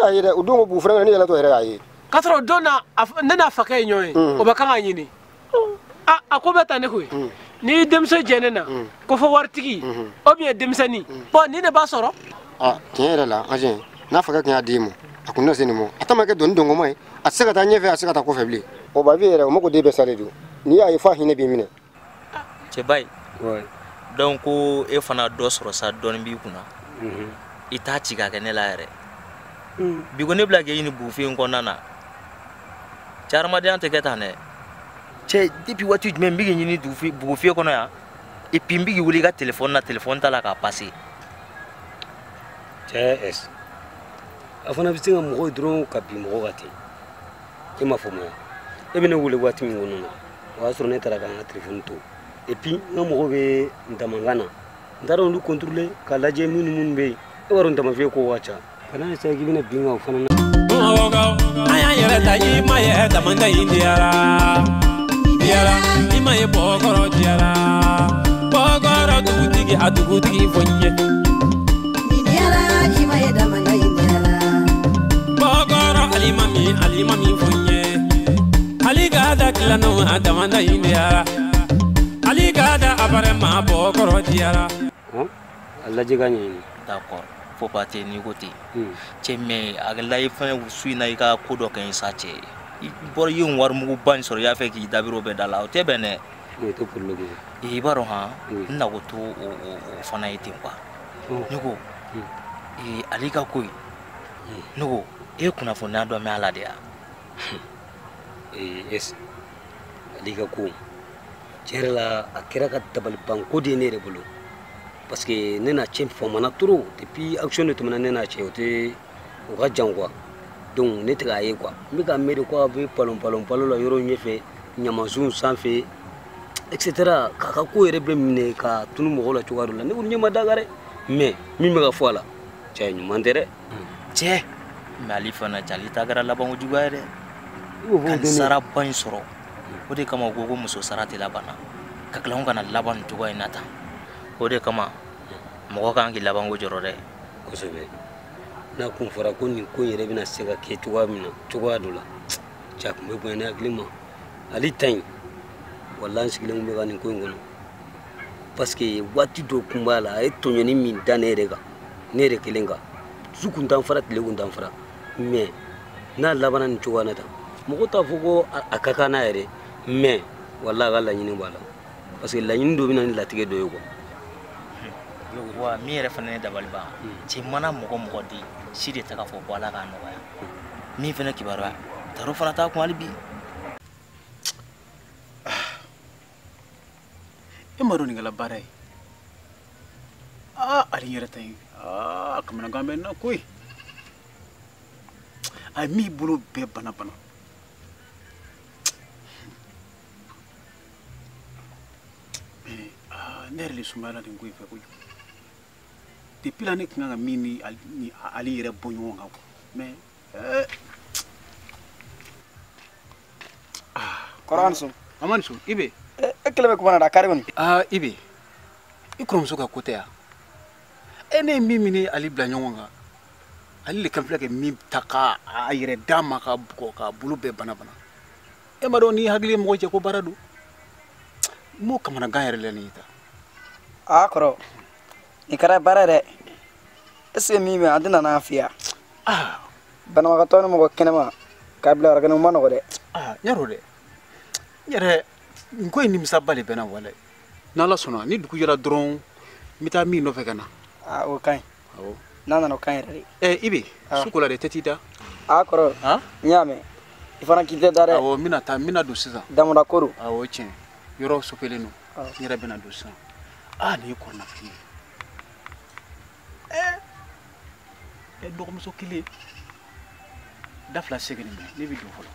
y'a ye dɛ o don ko bugu fɛrɛ ne yɛlɛtɔ yɛrɛ y'a ye. K'a sɔrɔ don na ne n'a fakɛ ye ɲɔgɔn ye o bɛ kan ka ɲini a ko bɛ tan ne koyi n'i denmuso jɛ ne na ko fɔ waritigi ou bien denmisɛnnin bon nin de b'a sɔrɔ. Ah tiɲɛ yɛrɛ la ancien n'a fakɛ tun y'a di ma a kun tɛna se nin ma a ta ma kɛ doni dɔngɔma ye a tɛ se ka taa ɲɛfɛ a tɛ se ka taa kɔfɛ bilen o ba yɛrɛ o ma ko den bɛɛ salen don n'i y'a ye f'a hinɛ b'i minɛ. Cɛba ye. Donc ko e fana dɔ sɔrɔ sa dɔɔni b'i kunna i t'a ci k'a kɛ ne la yɛrɛ bi ko ne bila k'e ɲini bugufin in kɔnɔna na cɛ hadamadenya tɛ kɛ tan dɛ cɛ depuis waati jumɛn n bɛ k'i ɲini bugufin kɔnɔ yan et puis n bɛ k'i wele i ka téléphone na téléphone t'a la k'a passer. Cɛ es a fana bɛ se ka mɔgɔw dɔrɔn ka bin mɔgɔ kan ten e m'a faamuya e bɛ ne wele waati min kɔnɔ na o y'a sɔrɔ ne taara ka n ka téléphone to et puis n ka mɔgɔw bɛ n damakan na n taara olu contrôler k'a lajɛ minnu bɛ yen e b'a dɔn damafiye ko ka ca kana essayer k'i bɛna bin kan o fana na. An y'an yɛrɛ ta i ma ye damanda in diyara diyara i ma ye bɔkɔrɔ diyara bɔkɔrɔ dugutigi a dugutigi fo n ye. Diyara i ma ye damanda in diyara. Bɔkɔrɔ alimami alimami fo n ye ali ka da tilanɔ a damanda in diyara ali ka da appareil ma bɔkɔrɔ diyara. A lajɛ ka ɲɛɲini. D'accord. Faut pas te n'i ko ten cɛ mais a la i fɛnɛ su in na i ka ko dɔ kɛ n sa cɛ i bɔra i ye warimuguba in sɔrɔ i y'a fɛ k'i dabiri o bɛɛ da la o tɛ bɛn dɛ. O tɛ problème ye. I b'a dɔn han n nako to o fana ye ten quoi. Ne ko ale ka ko in ne ko e ye kunnafoniya dɔ mɛn a la de ya. Es ale ka ko tiɲɛ yɛrɛ la a kɛra ka dabalibanko de ye ne yɛrɛ bolo. Parce que ne n'a cɛ famana trop depuis action de tɛmɛna ne n'a cɛ o tɛ o ka jan quoi donc ne tɛ k'a ye quoi n bɛ k'a mɛn de ko a bɛ palon palon palon la yɔrɔ ɲɛfɛ ɲamasunw sanfɛ et cetera k'a ka ko yɛrɛ bɛɛ minɛ ka tunu mɔgɔw la cogoya dɔ la ne kɔni ɲɛ ma da kan dɛ mais min bɛ ka fɔ a la cɛ ɲuman tɛ dɛ. Cɛ mais ale fana cɛ ale ta kɛra labanko juguya ye dɛ. Ka nin saraba in sɔrɔ o de kama u ko ko muso sara tɛ laban na ka tila ka na laban nin cogoya in na tan. O de kama mɔgɔ kan k'i labanko jɔrɔ dɛ. Kosɛbɛ n'a kun fɔra ko nin ko in yɛrɛ bɛna se ka kɛ cogoya min na cogoya dɔ la cɛ a kun bɛ bonya ne hakili ma ale ta in walahi n sigilen kun bɛ ka nin ko in kɔnɔ parce que waati dɔ kun b'a la a ye tɔɲɔni min da ne yɛrɛ kan ne yɛrɛ kelen kan su kun t'an fara tile kun t'an fara mais n'a labanna nin cogoya na tan mɔgɔ t'a fɔ ko a ka kan n'a yɛrɛ mais walahi a ka laɲini b'a la parce que laɲini dɔ bɛ na ni latigɛ dɔ ye quoi. Wa min yɛrɛ fana ne dabali ban cɛ mana mɔgɔ mɔgɔ di si de tɛ k'a fɔ ko ala k'a nɔgɔya min fana kibaruya taro fana t'a kun hali bi. E ma dɔn nin kɛla baara ye aa ale yɛrɛ ta in aa kamanagan bɛ n na koyi a ye min bolo bɛɛ bana bana mais aa ne yɛrɛ de sumayala nin ko in fɛ kojugu. Depuis la ne kan ka min ni ale yɛrɛ bɔ ɲɔgɔn kan quoi mais. Kɔrɔ an sɔn. A ma nin sɔn i bɛ. E kelen bɛ kuma na dɛ a kari kɔni. Aa i bɛ i kɔrɔmuso ka ko tɛ yan e ne ye min ni ale bila ɲɔgɔn kan ale de kan filɛ ka min ta k'a yɛrɛ d'a ma ka bugɔ k'a bolo bɛɛ bana bana e ma dɔn n'i hakili ye mɔgɔ jɛ ko baara don n m'o kamanagan yɛrɛ la nin ye ta. Aa kɔrɔ. Nin kɛra baara dɛ est ce que min bɛ an tɛna n'an fɛ yan banabagatɔ ni mɔgɔ kɛnɛma k'a bila yɔrɔ kɛnɛ o ma nɔgɔ dɛ. N y'a dɔn dɛ n yɛrɛ nin ko in nimisaba de bɛ n na walayi n'ala sɔnna ni dugu jɛra dɔrɔn n bɛ taa min nɔfɛ ka na. O ka ɲi. Awɔ. N'a nana o ka ɲi yɛrɛ de. Ɛ Ibe su ko la dɛ tɛ t'i da. Aa kɔrɔ n y'a mɛn i fana k'i tɛ da dɛ. Awɔ n bɛna taa n bɛna don sisan. Damuda ko don. Awɔ tiɲɛ yɔrɔ sofelen don n yɛrɛ bɛna don sisan aa nin ye kɔnɔnafili ye. Ɛ dɔgɔmuso kelen da fila segin bɛ ne bɛ don fɔlɔ.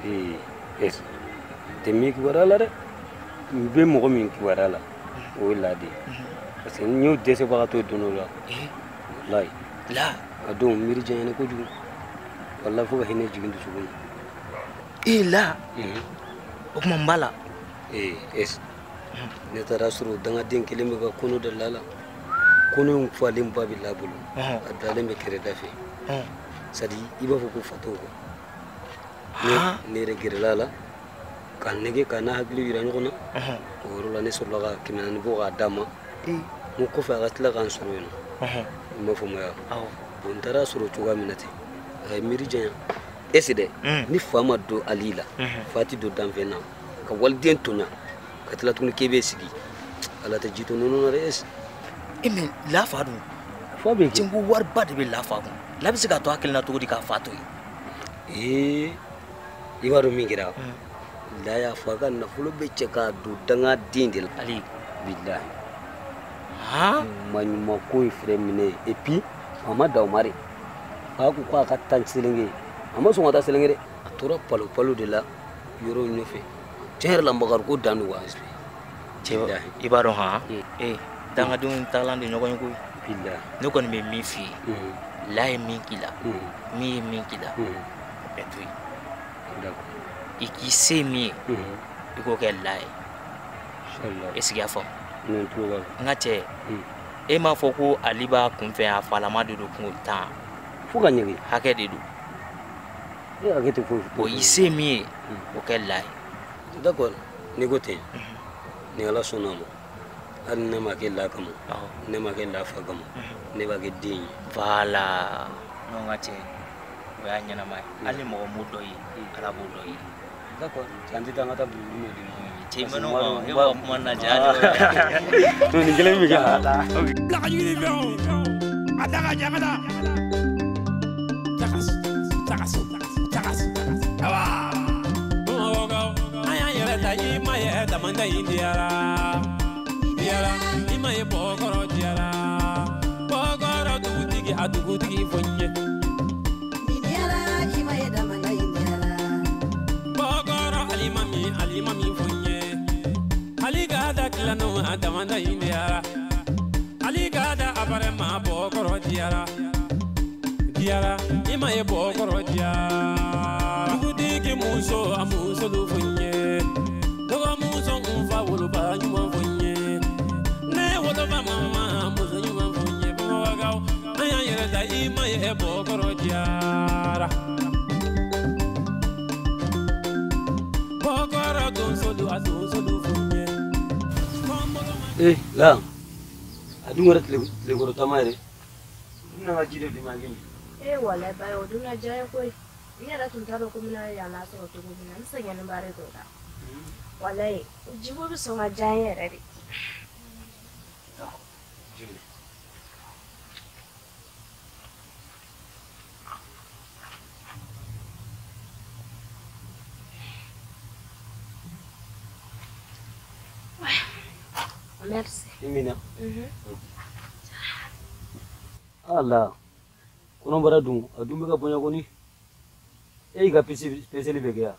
Ee tɛ min kibaruya la dɛ n bɛ mɔgɔ min kibaruya la o ye la de ye parce que n y'o dɛsɛbagatɔ don dɔ la walayi la a don miiri janyana kojugu walayi fo ka hinɛ jigin dusukun na. Ee la o tuma n b'a la. Ee es ne taara sɔrɔ dangaden kelen bɛ ka kɔnɔ da la la Kɔnɔ in falen ba bɛ la bolo a dalen bɛ kɛrɛda fɛ c'est à dire i b'a fɔ ko fatɔ quoi ne yɛrɛ gɛrɛla a la k'a nɛgɛ k'a n'a hakili yira ɲɔgɔn na o yɔrɔ la ne sɔrɔla ka 400 bɔ k'a d'a ma n ko kɔfɛ a ka tila k'an sɔrɔ yen nɔ i m'a faamuya bon n taara sɔrɔ cogoya min na ten a ye miiri janya ese dɛ ni fa ma don Ali la fa ti don danfɛn na ka waliden tɔɲa ka tila tuguni k'e bɛ sigi ala tɛ ji to nɔnɔ na dɛ ese. E mais la fa dun fa bɛ kɛ ko wariba de bɛ la fa kun la bɛ se ka to a kelen na cogo di k'a fa to yen. Ee i b'a dɔn min kɛra la y'a fɔ a ka nafolo bɛ cɛ k'a don dangaden de la. Ali bilahi maɲumanko ye fɛrɛ minɛ et puis a ma dan o ma de fa ko k'a ka taa Selenge a ma sɔn ka taa Selenge dɛ a tora palo palo de la yɔrɔ in nɔfɛ tiɲɛ yɛrɛ la Bakari ko dan don wa. Cɛ i b'a dɔn han ee dangadenw tagalan de ɲɔgɔn ye koyi. Ne kɔni bɛ min f'i ye la ye min k'i la min ye min k'i la o bɛɛ to yen i k'i se min ye i k'o kɛ la ye est ce que i y'a faamu. N ka cɛ e m'a fɔ ko Ali b'a kunfɛ a falama de don kungo tan fo ka ɲɛgɛn hakɛ de don e hakɛ tɛ foyi bon i se min ye o kɛ la ye. D'accord n'i ko ten ni Ala sɔnna a ma hali ne ma kɛ la kama ne ma kɛ la fa kama ne b'a kɛ den ye. Voilà non n ka cɛ o y'a ɲɛnama ye hali ni mɔgɔ m'o dɔ ye Ala b'o dɔ ye. D'accord an tɛ taa an ka taa bulon dɔ di ma. Cɛ i mɛn'o kan e b'a kuma lajɛ. Nin kelen bɛ kɛ. Bila ka jigin ni fɛnw a da ka jan ka taa. Takas takas takas awa. Bamakɔkaw an y'an yɛrɛ ta i ma ye damanda in diyara. Diyara i ma ye bɔkɔrɔ diyara bɔkɔrɔ dugutigi a dugutigi fo n ye. Diyara i ma ye damanda in diyara. Bɔkɔrɔ alimami alimami fo n ye. Ali ka da tilanu a damanda in diyara. Ali ka da abare ma bɔkɔrɔ diyara. Diyara i ma ye bɔkɔrɔ diyara. Dugutigi muso a muso du fo n ye. Dɔgɔmuso n fa woloba ɲuman fo n ye. Ne woloba mama muso ɲuman fo n ye Bamakɔkaw an y'an yɛrɛ ta i ma ye bɔkɔrɔ diyara. Bɔkɔrɔ donsolu a donsolu fo n ye. Eh la a dun kɛra tilekɔrɔ taama yɛrɛ n nana ji de d'i ma kɛ. Eh walayi bayi o dun na diya ye koyi n yɛrɛ tun t'a dɔn ko n bɛna yan lasɔrɔ cogo min na n sɛgɛnnen ba de don la walayi jiko bɛ sɔn ka diya n ye yɛrɛ de. Merci. Imina. Ala kɔnɔbara dun a dun bɛ ka bonya kɔni e y'i ka peseli bɛ kɛ yan.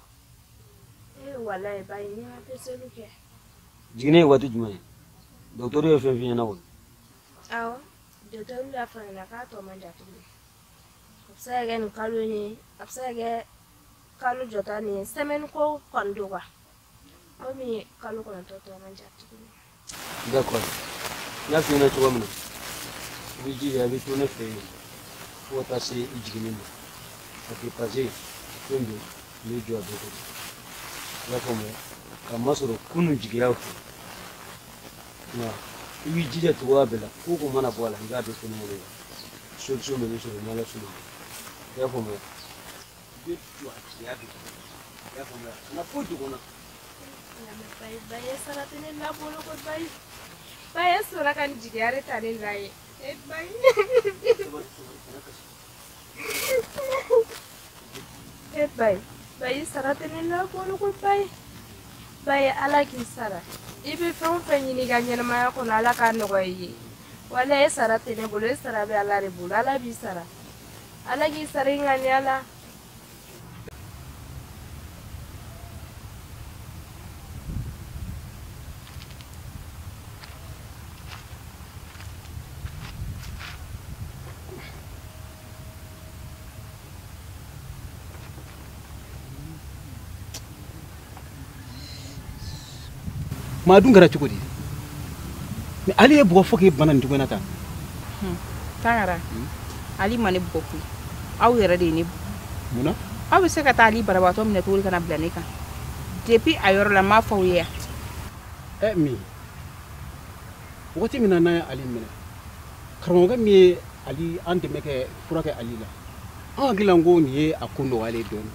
Eh walayi bayi n ye n ka peseli kɛ. Jiginni ye waati jumɛn ye dɔgɔtɔrɔ ye fɛn f'i ɲɛna kɔni. Awɔ dɔgɔtɔrɔ y'a fɔ n ɲɛna k'a tɔ man jan tuguni a bɛ se ka kɛ nin kalo in ye a bɛ se ka kɛ kalo jɔta nin ye semaine ko kɔni don quoi komi kalo 9 tɔ man jan tuguni. D'accord n y'a f'i ɲɛna cogo min na i b'i jija i bɛ to ne fɛ yen fo ka taa se i jiginni ma parce que fɛn bɛɛ n bɛ jɔ a bɛɛ kɔrɔ i y'a faamuya k'a masɔrɔ kunun jigiya fɛ nka i b'i jija cogoya bɛɛ la ko o ko mana bɔ a la i k'a bɛɛ fɔ ne ɲɛna solution bɛ ne sɔrɔ n'Ala sɔnna ma i y'a faamuya i bɛ jɔ a jigiya bɛɛ kɔrɔ i y'a faamuya kana foyi dogo n na. Bayi bayi sara tɛ ne la bolo ko bayi bayi sɔrɔ ka nin jigiya de ta ne la ye e bayi. E bayi bayi sara tɛ ne la bolo ko bayi bayi Ala k'i sara i bɛ fɛn o fɛn ɲini i ka ɲɛnamaya kɔnɔ Ala k'a nɔgɔya i ye walayi e sara tɛ ne bolo e sara bɛ Ala de bolo Ala b'i sara Ala k'i sara i ŋaniya la. Maa dun kɛra cogo di? Mais ale ye bugɔ fo k'e bana nin cogo in na tan. Tangara Ali ma ne bugɔ koyi aw yɛrɛ de ye ne bugɔ. Mun na? Aw bɛ se ka taa Ali banabagatɔ minɛ cogo di ka na bila ne kan depuis a yɔrɔ la n m'a fɔ aw ye yan. Ɛ min wagati min na n'an ye Ali minɛ karamɔgɔkɛ min ye Ali an dɛmɛ kɛ fura kɛ Ali la an hakili la ko nin ye a ko nɔgɔyalen ye dɔɔnin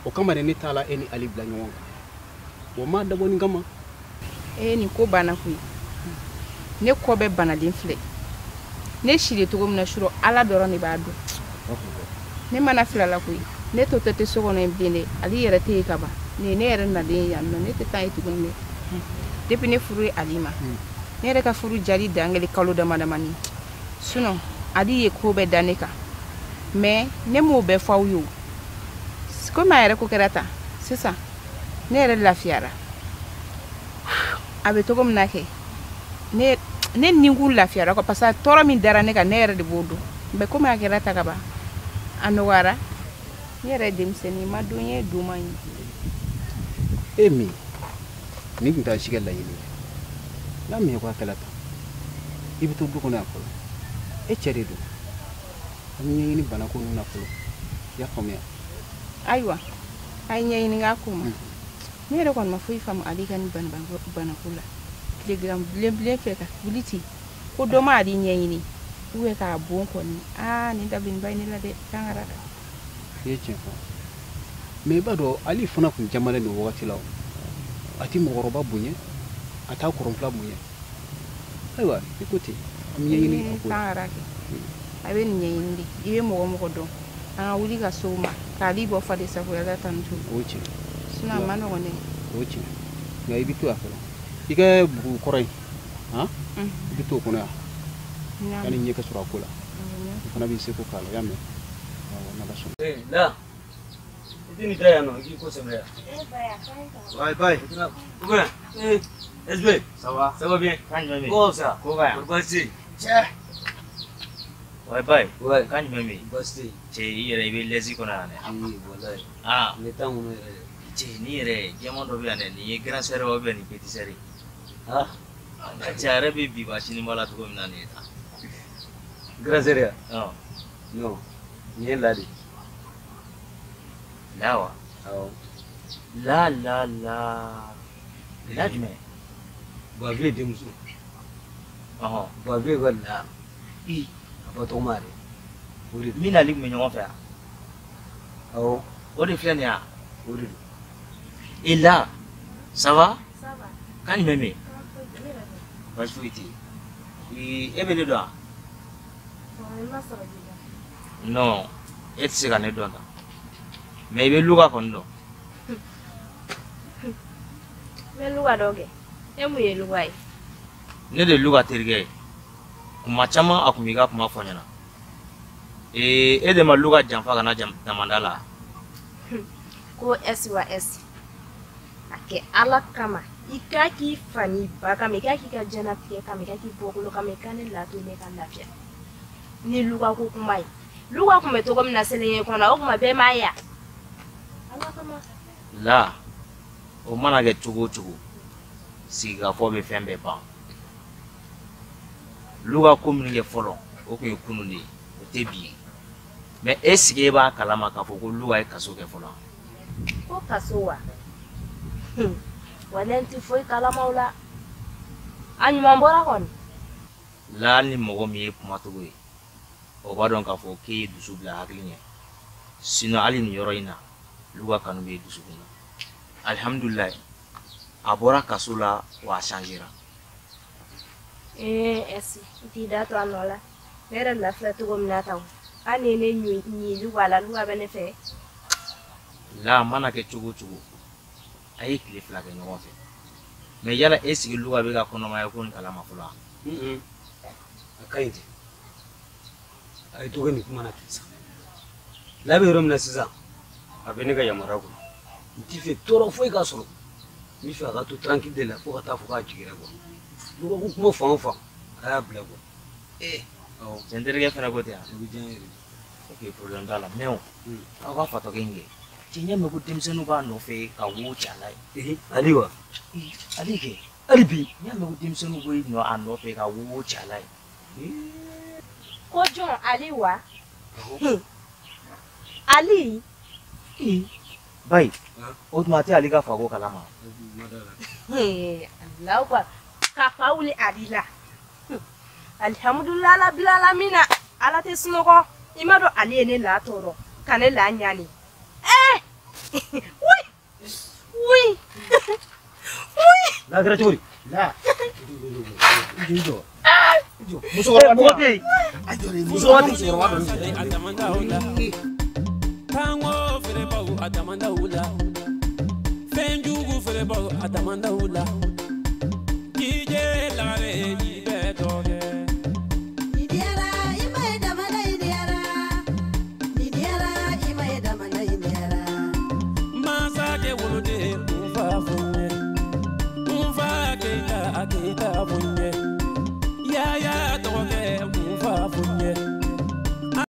o kama de ne taara e ni Ali bila ɲɔgɔn kan o ma dabɔ nin kama. Ee nin ko banna koyi ne kɔ bɛ banaden filɛ ne siri cogo min na surɔ Ala dɔrɔn de b'a dɔn ne mana fila la koyi ne to tɛ so kɔnɔ yen bilen dɛ Ali yɛrɛ tɛ yen ka ban nin ye ne yɛrɛ nalen ye yan nɔ ne tɛ taa yen tuguni dɛ depuis ne furu ye Ali ma ne yɛrɛ ka furu jali dan kɛlen kalo dama damani sinon Ali ye ko bɛɛ da ne kan mais ne m'o bɛɛ fɔ aw ye o komi a yɛrɛ ko kɛra tan sisan ne yɛrɛ lafiyara a bɛ cogo min na kɛ ne ninkun lafiyara quoi parce que tɔɔrɔ min dara ne kan ne yɛrɛ de b'o dɔn mais komi a kɛra ta ka ban a nɔgɔyara ne yɛrɛ ye denmisɛnnin ma don ye don man ye. E min nin tun t'an si kɛ laɲini ye n'a min ye ko a kɛla tan i bɛ to du kɔnɔ yan fɔlɔ e cɛ de don an bɛ ɲɛɲini banako ninnu na fɔlɔ i y'a faamuya. Ayiwa a ye ɲɛɲini k'a ko ma ne yɛrɛ kɔni ma foyi faamu Ali ka nin banako la tilegan bilen bilen fɛ ka wuli ten ko dɔ ma Ali ɲɛɲini ou bien k'a bon kɔni aa nin dabilenba ye ne la dɛ Tangara. I ye tiɲɛ fɔ mais i b'a dɔn Ali fana tun jamalen don wagati la o a tɛ mɔgɔkɔrɔba bonya a t'a kɔrɔnfila bonya ayiwa i ko ten an bɛ ɲɛɲini a ko la. Tangara kɛ a bɛ nin ɲɛɲini de i bɛ mɔgɔ mɔgɔ dɔn an ka wuli ka s'o ma k'ale bɔ fa de sagoya la tan to. O ye tiɲɛ. Sinon a ma nɔgɔn dɛ. O ye tiɲɛ nka i bɛ to yan fɔlɔ i ka bugu kɔrɔ in han i bɛ to o kɔnɔ yan yanni ɲɛ ka sɔrɔ a ko la i fana b'i seko k'a la i y'a mɛn awɔ n'Ala sɔnna. Ee la i tɛ nin da yan nɔ i k'i ko sɛbɛ yan. Wayi bayi. Ou bien ee SB. Ça va? Ça va bien. Kan jumɛn bɛ yen? Ko sa. Ko ka yan. Baasi tɛ yen. Cɛ. Wayi bayi. Ouais. Kan jumɛn bɛ yen? Baasi tɛ yen. Cɛ i yɛrɛ i bɛ lɛsi kɔnɔ yan dɛ. Ee walayi. Ah. Ne t'an kɔnɔ yɛrɛ dɛ. Cɛ nin yɛrɛ jɛman dɔ bɛ yan dɛ nin ye grand sœur ou bien nin petit sœur ye. Ah. Nka cɛ a yɛrɛ bɛ biba siniba la cogo min na nin ye tan. Grand sœur ya? Ɔn. Non. Nin ye la de. La wa? Awɔ. La la la. La jumɛn? Bavieux denmuso. Ɔhɔn. Bavieux ka la. I a ba tɔgɔma yɛrɛ. O de don. Min n'ale tun bɛ ɲɔgɔn fɛ yan? Awɔ. O de filɛ nin ye wa? O de don. Et là, ça va? Ça va. Kan jumɛn bɛ yen? Baasi foyi tɛ yen. E bɛ ne dɔn wa? N ma sɔrɔ k'i dɔn. Non, e tɛ se ka ne dɔn tan. Mais i bɛ Luka kɔni dɔn. N bɛ Luka dɔn kɛ. E mun ye Luka ye? Ne de ye Luka terikɛ ye. Kuma caman a tun b'i ka kuma fɔ n ɲɛna. Ee e de ma Luka janfa ka na damanda la? Ko S wa S. A kɛ Ala kama i k'a k'i fa n'i ba kama i k'a k'i ka diɲɛlatigɛ kama i k'a k'i bɔkolo kama i ka ne lato ne ka lafiya ni Luka ko kuma ye Luka tun bɛ cogo min na selenge kɔnɔ o kuma bɛɛ m'a ye wa Ala kama. La o mana kɛ cogo o cogo sigikafɔ bɛ fɛn bɛɛ ban. Luka ko minnu kɛ fɔlɔ o tun ye kunun de ye o tɛ bi ye mais est ce que e b'a kalama k'a fɔ ko Luka ye kaso kɛ fɔlɔ? Ko kaso wa? Wa ne tɛ foyi kalama o la a ɲuman bɔra kɔni. La hali ni mɔgɔ min ye kumacogo ye o b'a dɔn k'a fɔ k'e ye dusu bila hakili ɲɛ sinon hali nin yɔrɔ in na Luka kanu b'e dusukun na alihamudulilayi a bɔra kaso la wa a changera. Ee ɛsi i t'i da to a nɔ la ne yɛrɛ lafiya cogo min na tan hali ni ne ɲi Luka la Luka bɛ ne fɛ. La a mana kɛ cogo o cogo a ye tile fila kɛ ɲɔgɔn fɛ mais yala e sigi Luka bɛ ka kɔnɔmaya ko nin kalama fɔlɔ wa? A ka ɲi ten. A ye to kɛ nin kuma na ten sa. La bɛ yɔrɔ min na sisan a bɛ ne ka yamaruya kɔnɔ n t'i fɛ tɔɔrɔ foyi ka sɔrɔ n bɛ fɛ a ka to tranquille de la fo ka taa fɔ k'a jiginra quoi. Luka ko kuma fan o fan a y'a bila quoi. Ee awɔ cɛ n terikɛ fana ko ten wa? O bɛ diya n ye de. Ok problème t'a la mais o aw ka fatɔkɛ in kɛ cɛ n y'a mɛn ko denmisɛnninw b'a nɔfɛ ka wo ci a la ye. Ali wa? Ale kɛ. Hali bi. N y'a mɛn ko denmisɛnninw bɛ nɔ a nɔfɛ ka wo ci a la ye. Ko jɔn Ali wa? Ali. Bayi, o tuma a tɛ Ali ka fako kalama. Allahu akbar. Ka fa wuli Ali la. Alhamdulillah rabbil alamina. Ala tɛ sunɔgɔ. I ma dɔn Ali ye ne la tɔɔrɔ ka ne la ɲani. Oui. Oui. Oui. La kɛra cogo di? La. I jɔ. Musokɔrɔba mɔgɔ tɛ yen. Musokɔrɔba tɛ yen. Tango feerebaw a damandaw la. Fɛnjugu feerebaw a damandaw la. DJ lagare